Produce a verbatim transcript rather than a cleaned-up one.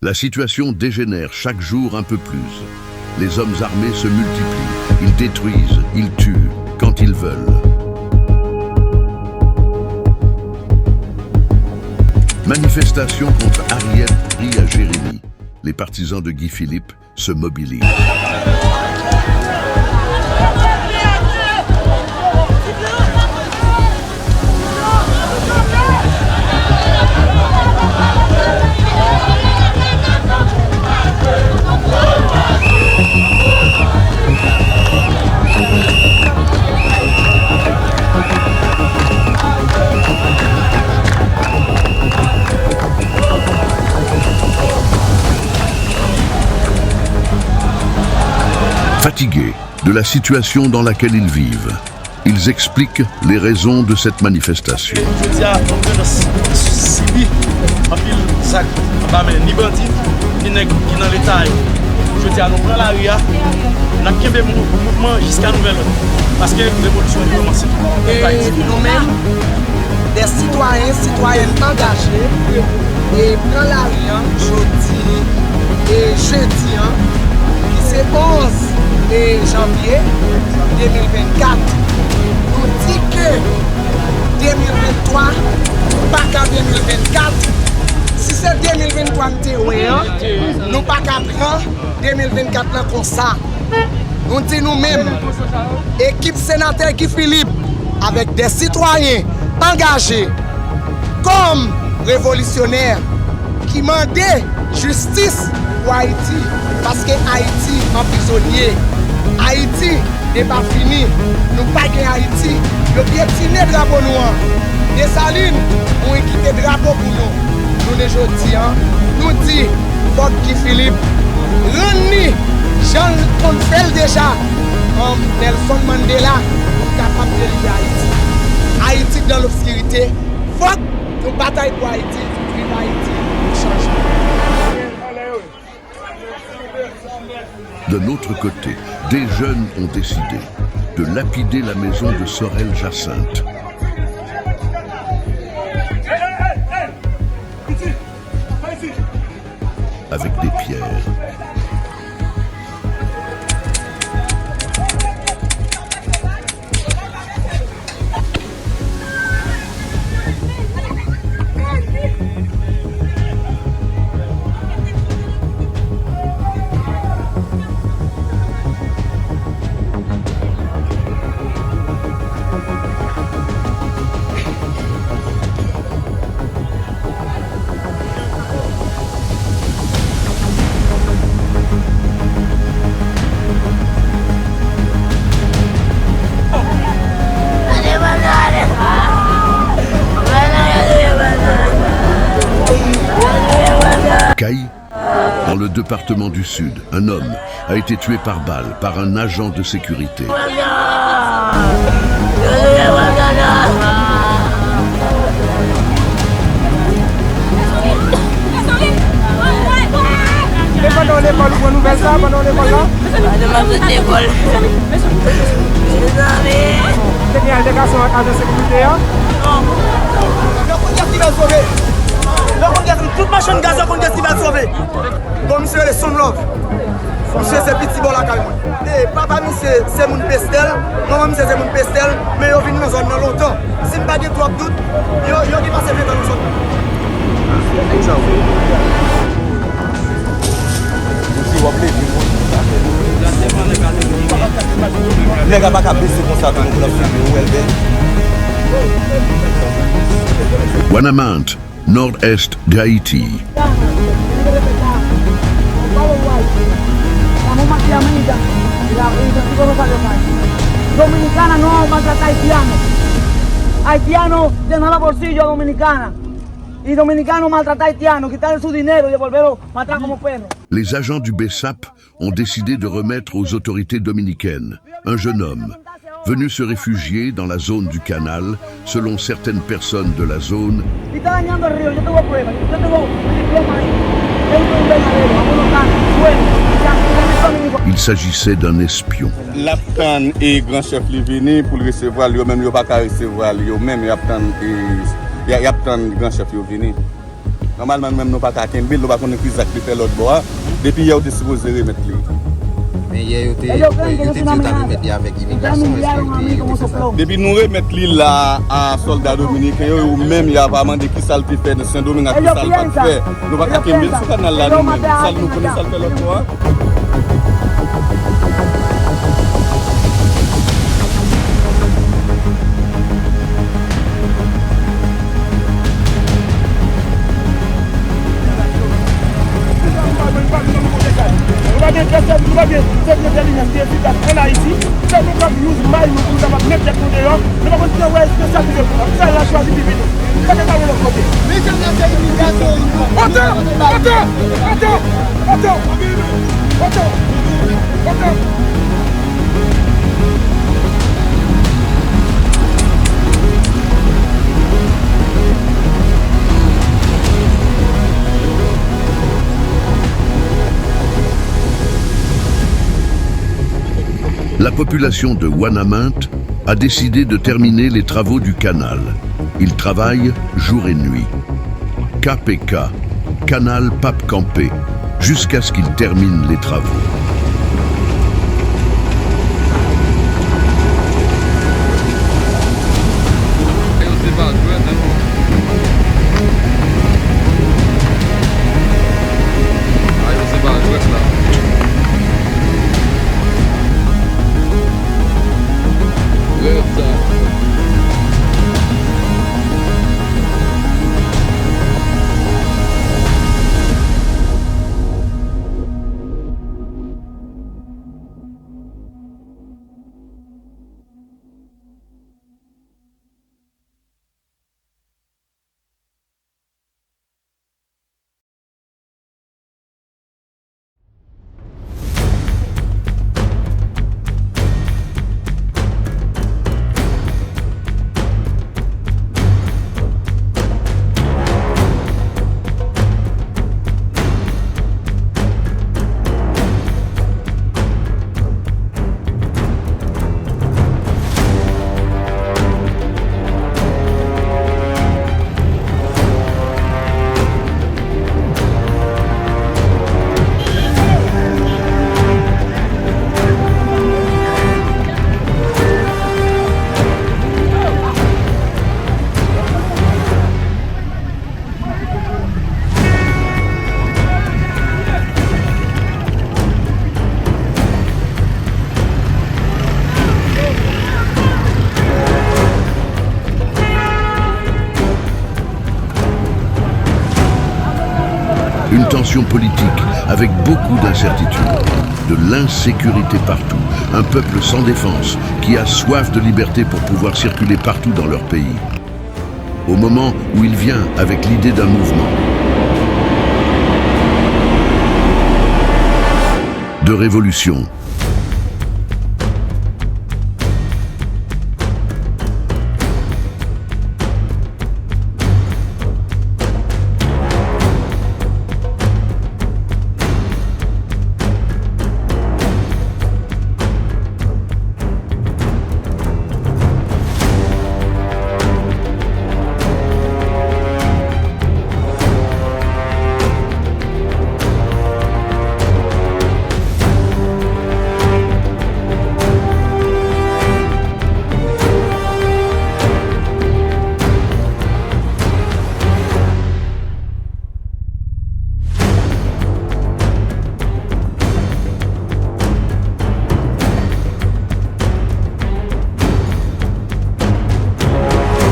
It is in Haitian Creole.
La situation dégénère chaque jour un peu plus. Les hommes armés se multiplient. Ils détruisent, ils tuent, quand ils veulent. Manifestation contre Ariette pris à Jérémie. Les partisans de Guy Philippe se mobilisent. Fatigués de la situation dans laquelle ils vivent, ils expliquent les raisons de cette manifestation. Jodi a, fòk nou sibi anpil zak anba men ni bandi, ni nèg ki nan Leta yo. Jodi a, nou pran lari a, n ap kenbe mou-, mouvman jiska nouvèl òd. Paske revolisyon an kòmanse. E nou menm, de sitwayen, sitwayèn angaje, e pran lari a jodi, e jedi a, ki se onz, e janvye de mil vennkat. Nou di ke de mil venntwa pa ka de mil vennkat. Si se de mil venntwa n te wè an, nou pa ka pran de mil vennkat lan konsa. Nou di nou menm, ekip senatè Guy Philippe, avèk de sitwayen angaje kòm revolisyonè ki mande jistis pou Ayiti, paske Ayiti an prizonye. Ayiti depafini, nou pa gen Ayiti. Yo pyetine drapo nou an. Desalin, ou kite drapo pou nou. Jounen jodi a, nou di, fòk Guy Philippe rann li jan l konn fè l deja. An Nelson Mandela pou kapab delivre Ayiti. Ayiti dans l'obscurité. Fòk nou batay pou Ayiti. Viv Ayiti, viv chanjman. D'un autre côté, des jeunes ont décidé de lapider la maison de Sorel Jacinthe avec des pierres. Kay, dans le département du Sud, un homme a été tué par balle par un agent de sécurité. E pandan w lekòl, ou pran nouvèl sa, pandan w lekòl la? Pandan m ap sot lekòl. Mezanmi. Ou te gen altèkasyon ak ajan sekirite a? Yo konn kiyès ki pral sove. Yo konn kiyès, tout machann gaz yo konn kiyès ki pral sove. Bon, misye rele Son Love. Misye se piti bò lakay mwen. E papa misye se moun Pestèl, manman misye se moun Pestèl, men yo vin nan zòn nan lontan. Si m pa gen twòp dout, yo, yo gen pase ven tan nan zòn nan. Nèg la pa ka bese konsa tou, moun ap filme, ou wè l bèl. Wanament, nord-est de Haïti. Dominicana no maltrata haitiano. Haitiano llenando bolsillo a dominicana. Y dominicano maltrata haitiano, quitarle su dinero y devolverlo matar como perro. Les agents du BESAP ont décidé de remettre aux autorités dominicaines un jeune homme venu se réfugier dans la zone du canal, selon certaines personnes de la zone. Y está dañando el río, yo tengo pruebas, yo tengo mi diploma ahí. Es un invernadero, vamos a montar, suena, y así, y así. Il s'agissait d'un espion. L ap tann e gran chèf li vini pou l resevwa l, yo menm yo pa ka resevwa l, yo menm y ap tann e, y a, y ap tann gran chèf yo vini. Nòmalman, nou menm, nou pa ka kenbe l, nou pa konnen ki zak li fè lòt bò a. Depi yè, yo te sipoze remèt li. Men yè, yo te, yo te di yo t al remèt li avèk imigrasyon, èske yo te, yo te fè sa? Depi nou remèt li la a sòlda dominiken yo, yo menm, y a pa mande ki sa l te fè nan Sendomeng ak ki sa l pa t fè. Nou pa ka kenbe l sou kanal la, nou menm. Sa l nou konnen, sa l fè lòt bò a. Nou pa gen pèsòn, nou pa gen sekretè limyè ki efikas ann Ayiti. Se nou k ap use may nou pou nou kapab met tèt nou deyò. Nou pa konn ki anvwaye espesyal nou gen pou nou. Sa la chwazi pi vini. Sa te ka yon lòt kote. Oto! Oto! Oto! Oto! Oto! Oto! La population de Ouanaminthe a décidé de terminer les travaux du canal. Ils travaillent jour et nuit. K P K, kanal p ap kanpe, jusqu'à ce qu'ils terminent les travaux. Yo se pa jwèt, non. A, yo se pa jwèt la. Rèv sa. Une tension politique avec beaucoup d'incertitudes, de l'insécurité partout, un peuple sans défense qui a soif de liberté pour pouvoir circuler partout dans leur pays. Au moment où il vient avec l'idée d'un mouvement de révolution,